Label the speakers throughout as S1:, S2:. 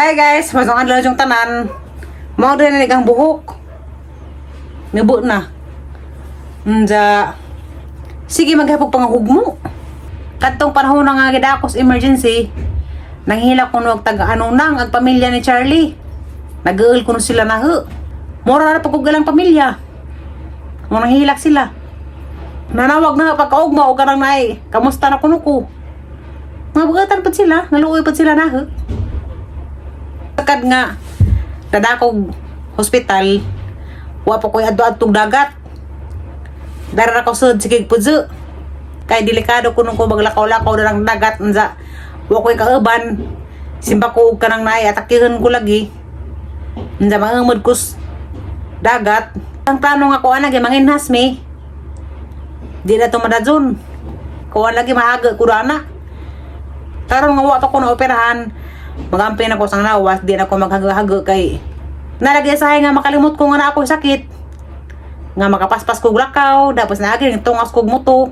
S1: Hi guys, masang adlaw yung tanan. Mao din na ang buhok. Nibo na. Unja. Sige, maghapog pangahugmo. Kadtong panahon na nga gidakos emergency, nanghila ko og taga ano nang ang pamilya ni Charlie. Nag-uul ko sila na ho. Mura na pag galang pamilya. Mo nanghilak sila. Nanawag na pagkaugma o karang naay. Kamusta na kuno ko? Nga bugatan pud sila, naluoy pud sila na ho. Kad nga nadakog hospital, wa pa ko'y adto-adtong dagat. Dara ra ko sud sige pudso. Kay delikado kuno ko maglakaw-lakaw na lang dagat unsa. Wa ko'y kauban. Simba ko og kanang naay atakihon ko lagi. Unsa maamod ko dagat. Ang plano nga ko ana manginhas mi. Di na to madadson. Kuan lagi maaga ko ana. Karon nga wa pa ko na operahan, magampin ako sang lawas, di na ako maghaga-haga kay nalagi sahay nga makalimot ko nga na ako sakit. Nga makapaspas kog lakaw, tapos naagi tungas kog muto.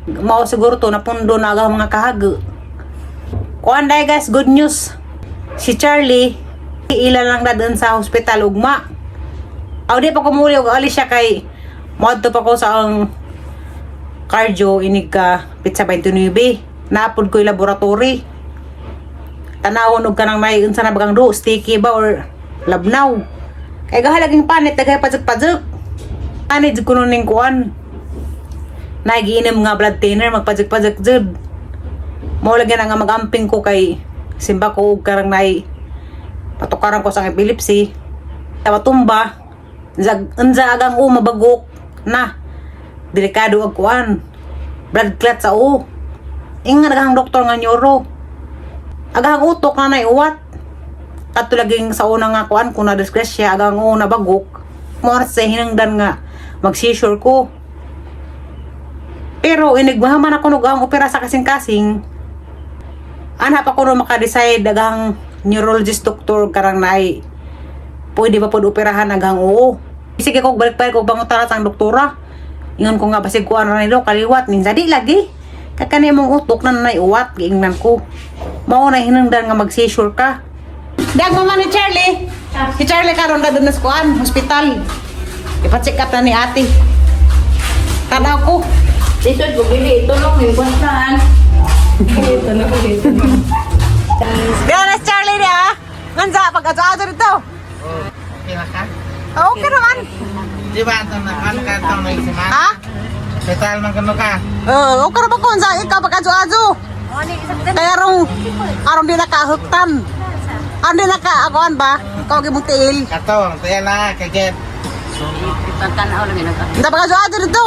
S1: Mao siguro to napundo na ang mga kahaga. Kuan day guys, good news. Si Charlie, ila lang na dun sa hospital ugma. Aw di pa ko muli og alis siya kay moadto pa ko sa ang cardio inig ka pizza 29. Naapod ko yung laboratory. Tanawon og kanang may unsa na bagang do, sticky ba or labnaw. Kay gahalaging panit daghay pajak-pajak. Ani jud kuno ning kuan. Nagiinom nga blood thinner, magpajak-pajak jud. Mao lagi na nga magamping ko kay simba ko og karang nay patukaran ko sa epilepsy. Matumba. Unsa unsa agang u mabagok na. Delikado ag kuan. Blood clot sa u. Inga naghang doktor nga neuro. Agang utok na naiuwat. Kadto laging sa una nga kuan kung na disgrasya agang una bagok. Mo sa hinangdan nga mag-seizure ko. Pero inigmahaman ako nog ang opera sa kasing-kasing. Ana pa ko no maka-decide agang neurologist doktor karang naay pwede ba pod operahan agang oo. Sige ko balik-balik ko pangutana sa doktora. Ingon ko nga basig kuan ra nilo kaliwat minsa di lagi. Kakani mong utok na nanay uwat giingnan ko. Mao na hinangdan nga mag-seizure ka. Dag mama ni Charlie. Si Charlie karon na doon sa kuan, hospital. Ipa-check up na ni ate. Tanaw ko.
S2: Dito ko bili tulong yung kwantaan.
S1: Diyan na si Charlie niya. Ngansa pag adto dito.
S3: Okay na ka?
S1: Okay naman.
S3: Di ba itong na ano ka itong nagsiman?
S1: Ha?
S3: Hospital man kano ka?
S1: Oo, okay ra ba ko unsa ikaw pag adto-adto? Kaya arong arong di nakahuktan. Arong di naka akuan ba? Ikaw gimong tiil.
S3: Kato, tiyan na, kagit.
S2: Tantanaw lang yun.
S1: Unsa pag adto dito?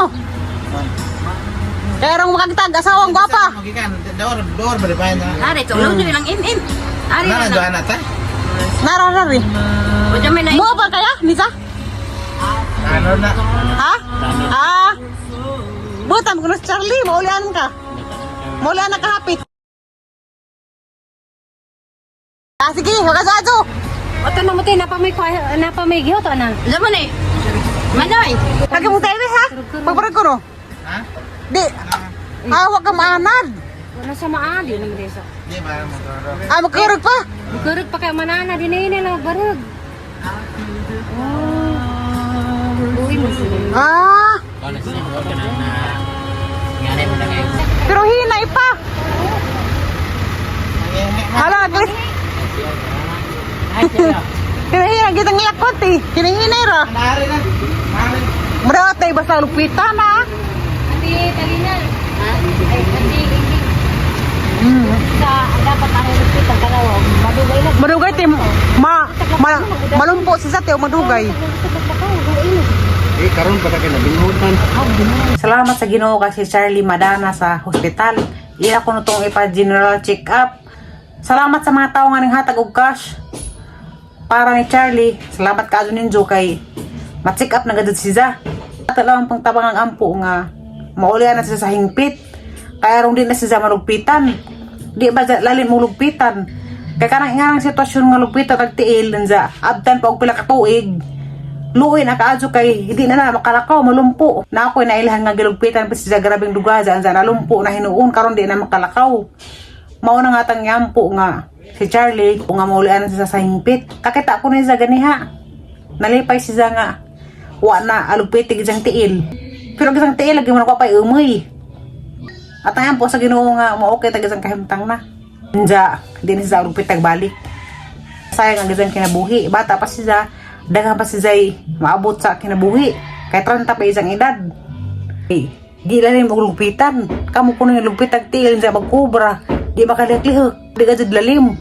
S1: Kaya arong makakitag asawang gwapa.
S3: Magikan, door, door, ba di ba yun?
S2: Ari, tulong nyo ilang im-im. Ari,
S3: Ano na, doon na ta?
S1: Nararari.
S2: Pwede may na
S1: Mo ba kaya, Nisa?
S3: Ano na?
S1: Ha? Ah. Butan ko na si Charlie, maulian ka. Maulian na kahapit. Ah, sige, wag adto.
S4: Ato na mo tayo, napa may gihoto na.
S2: Zaman eh. Manoy.
S1: Kagi mo tayo ha? Pagparag ko no?
S3: Ha?
S1: Di. Ah, wag ka maanad.
S4: Wala sa maali naman dito.
S3: Di ba, magdoro?
S1: Ah, magkurog pa.
S4: Magkurog pa kayo manana, di na yun lang magbarog. Oh. Uy, mo sila.
S1: Ah. Pero hinay pa. Hala, Chris. Hinahinay, kitang lakot eh. Hinahinay ra.
S3: Nari na. Nari.
S1: Mura tayo basta lupitan na.
S4: Ate, talina. Ay, ate, hindi. Sa, dapat ang lupit ang kalaw. Madugay na.
S1: Madugay tim ma, ma malumpo si sa teo madugay.
S5: Eh, karon pa ka nabinhutan.
S1: Salamat sa Ginoo kasi Charlie Madana sa hospital. Iya ko no tong ipa general check up. Salamat sa mga tao nga ning hatag og cash. Para ni Charlie, salamat kaadto ninyo kay ma-check up na gud siya. Ato lang pang tabang ang ampo nga maulian na siya sa hingpit. Kaya rong di na siya malugpitan. Di ba lalim mo lugpitan? Kay kanang ingarang sitwasyon nga lugpitan tag tiil nanza abtan pa og pila ka tuig. Luoy na kaadyo kay hindi na na makalakaw, malumpo. Na ako'y nailhan nga gilugpitan pa siya grabing dugaza, anza nalumpo na hinuon karon di na makalakaw. Mao na nga tang yampo nga. Si Charlie, kung nga maulian siya sa hingpit. Kakita ko niya sa ganiha. Nalipay siya nga. Wa na, alugpitig isang tiil. Pero ang isang tiil, lagi mo na pa umoy. At ayan po sa Ginoo nga, mo-okay tag isang kahimtang na. Nja, di na siya alugpit balik. Sayang ang isang kinabuhi. Bata pa siya, daghan pa siya maabot sa kinabuhi. Kay 30 pa isang edad. Eh, di lang rin maglugpitan. Kamu kuno yung lugpit ag tiil sa magkobra. Di makaliklihok. Di ka jud lalim.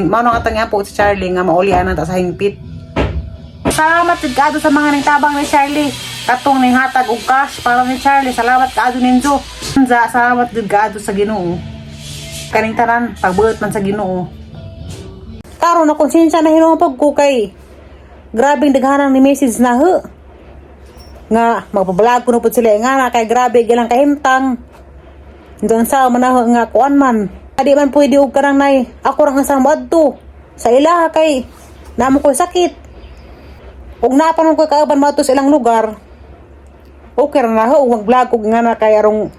S1: Mao nga tangya po si Charlie nga maulian na ta sa hingpit. Salamat jud kaado sa mga nagtabang ni Charlie. Katong ning hatag og cash para ni Charlie. Salamat kaado ninyo. Sa salamat jud kaado sa Ginoo. Kaning tanan pagbuot man sa Ginoo. Karon na konsensya na hinuon pag ko kay grabeng daghanan ni message na ho nga magpa-vlog kuno pud sila nga na kay grabe gilang kahimtang doon sa man nga kuan man di man pwede og kanang nay ako rang asang moadto sa ilaha kay namo koy sakit ug naa pa man koy kauban moadto sa ilang lugar, okay ra na ho og mag-vlog og nga na kay arong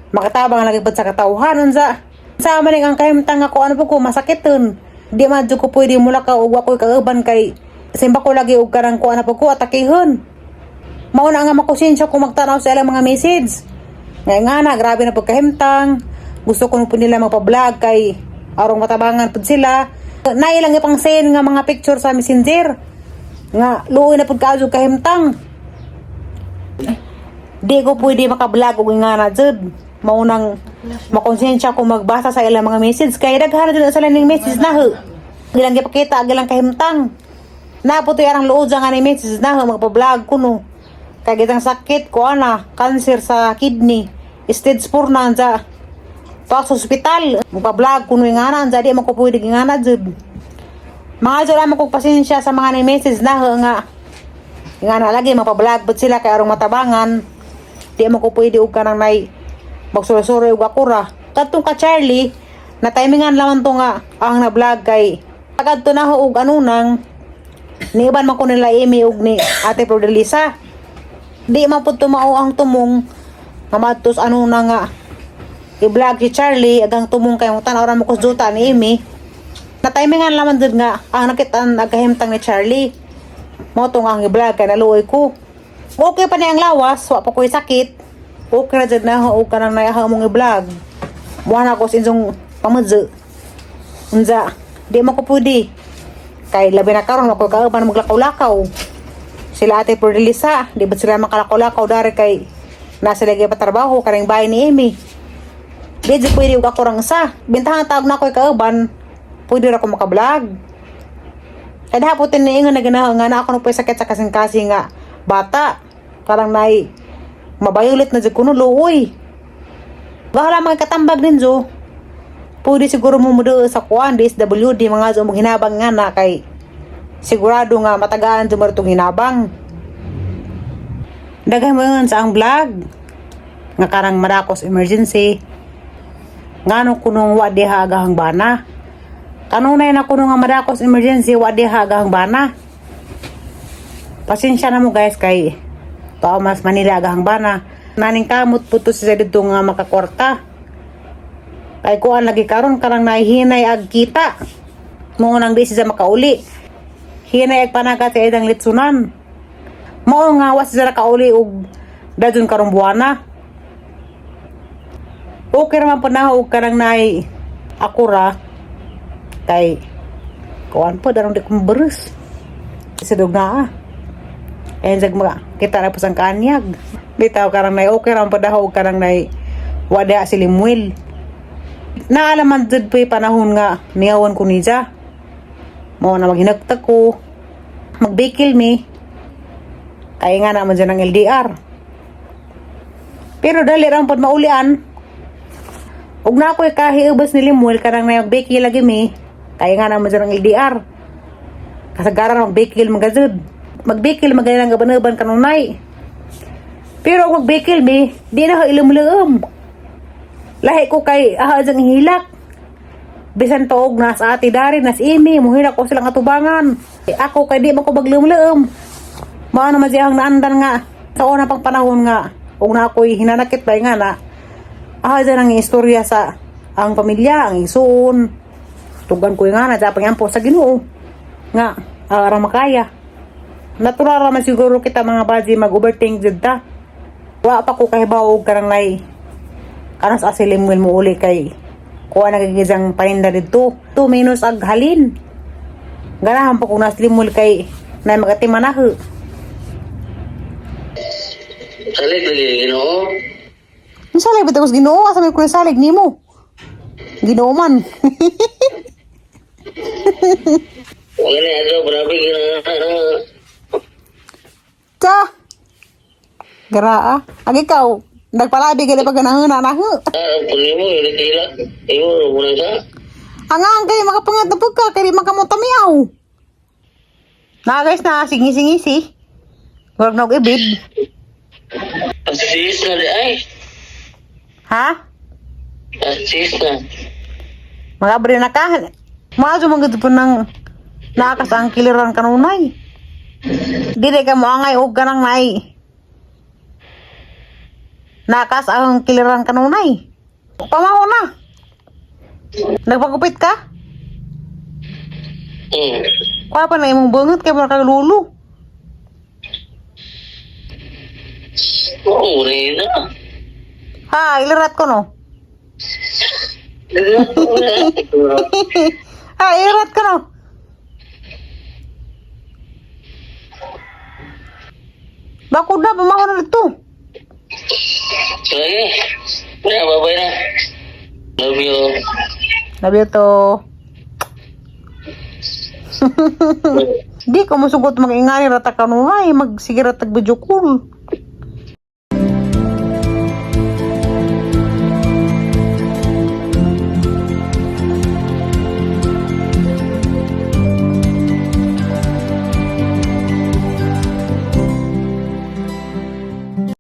S1: makatabang lagi pud sa katawhan. Unsa sa man ang kahimtang ako ano po ko masakiton, di man jud ko pwede mulakaw og wa koy kauban kay simba ko lagi og kanang kuan na po ko atakihon. Mao na nga makonsensya ko magtanaw sa ilang mga message. Nga nga na, grabe na pagkahimtang. Gusto ko po nila magpa-vlog kay arong matabangan pud sila. Nailang ipang send nga mga picture sa Messenger. Nga luoy na pud kaadyo kahimtang. Di ko pwede maka-vlog og nga na jud. Mao nang makonsensya ko magbasa sa ilang mga message kay daghan na jud sila ning message na ho. Gilang gipakita gilang kahimtang. Naputoy arang luod nga ni message na ho magpa-vlog kuno. Kay gitang sakit ko ana, cancer sa kidney. Stage 4 na anja. Pa sa ospital, magpa-vlog kuno nga na anja di man ko pwede nga na jud. Mga jud amo kog pasensya sa mga ni message na ho nga nga na lagi magpa-vlog but sila kay arong matabangan. Di mo ko pwede og kanang nay magsuroy-suroy og ako ra. Kadtong ka Charlie, na timingan laman to nga ang na-vlog kay kadto na ho og ano nang niiban man ko nila Amy og ni Ate Prodelisa. Di man pud tumao ang tumong nga madtos ano na nga i-vlog si Charlie agang tumong kay tan ra mo kusduta ni Amy. Na timingan laman jud nga ang nakitaan agahimtang ni Charlie. Mo to nga ang i-vlog kay naluoy ko. Okay pa ni ang lawas, wa pa ko'y sakit. Okay ra jud na ho og kanang nayaha mong i-vlog. Muha na ko sa inyong pamudyo. Unsa, di mo ko pwede. Kay labi na karon ako kauban maglakaw-lakaw. Sila Ate Perlisa, di ba sila makalakaw-lakaw dari kay nasa lagi pa trabaho kaning bahay ni Amy. Di jud pwede og ako rang isa. Bintahan tawag na ako'y kauban, pwede ra ko makablog. Kaya dapat tiniingon na ganahan nga na ako na sakit sa kasing-kasing nga bata. Parang nai mabayulit na jud kuno luoy. Bahala mga katambag ninyo. Pwede siguro mo mudo sa kuan DSWD mga zo mong hinabang nga na kay sigurado nga matagaan jud mo hinabang. Daghan mo yun sa ang vlog nga karang marakos emergency. Ngano kunong wa diha agahang bana. Kanunay na kuno nga madakos emergency wa diha agahang bana. Pasensya na mo guys kay Thomas Manila agahang bana. Naning kamot po to siya dito nga makakwarta. Kay kuan lagi karon karang nahihinay ag kita. Mao nang di siya makauli. Hinay ag panagat sa idang litsunan. Mao nga wa siya nakauli og dadun karong buwana. Okay raman po na og kanang nay ako ra kay kuan po darong di ko mabaros. Sa dog na ah. Ayan sa mga kita na po sang kanyag. Bitaw karang nay okay raman po daw og kanang nay wada si Limuel. Naalaman jud po yung panahon nga niyawan ko niya. Mao na maghinagtag ko. Magbikil mi. Kaya nga naman dyan ang LDR. Pero dali ra pod maulian. Ug na ako'y kahiubos ni Limuel kanang na magbikil lagi mi. Kaya nga naman dyan ang LDR. Kasagaran magbikil magazud. Magbikil magaling ang gaban kanunay. Pero ang magbikil mi, di na ho ilumluom. Lahi ko kay aha dyan hilak. Bisan tuog nas ate dari nas imi muhilak ko silang atubangan. Eh, ako kay di man ko maglumluom. Mao naman siya ang naandan nga sa una pang panahon nga ug na ako'y hinanakit ba nga na aha dyan ang istorya sa ang pamilya, ang isuon. Tugan ko nga na sa pangampo sa Ginoo. Nga ara makaya. Natural ra man siguro kita mga baji mag-overthink jud ta. Wa pa ko kahibaw og karang nay karon sa asilimwil mo uli kay kuha na gigizang paninda didto. 2 minus ag halin. Ganahan pa ko na asilimwil kay nay magatimanaho.
S6: Salig lagi Ginoo.
S1: Ang salig ba tapos Ginoo? Asa may kuya salig nimo? Ginoo man.
S6: Wala na adlaw grabe gina.
S1: Ta. Garaa. Ang ikaw, nagpalabi ka na pag ganahon na nahu.
S6: Ah, puni mo ini kila. Imo mo na sa.
S1: Ang ang kayo makapangat na pagka, kaya di makamutamiaw. Na guys na, singi-singi-si. Huwag na og ibid.
S6: Asis na di ay.
S1: Ha?
S6: Asis na.
S1: Magabre na ka. Maaso man gud po nang naakas ang kiliran kanunay. Dili ka mo angay og kanang nay. Naakas ang kiliran kanunay. Pamaho na. Nagpagupit ka? Kuha pa na imong bangot kay mura kag lulo.
S6: Oo, rin na.
S1: Ha, ilirat ko no. Ha, ilirat ko no. Bakod na, pamaho na dito.
S6: Lagi. Ya, bye-bye na. Love you.
S1: Love you to. Di ko musugot mag-ingani rata kanunay, magsigira tag video call.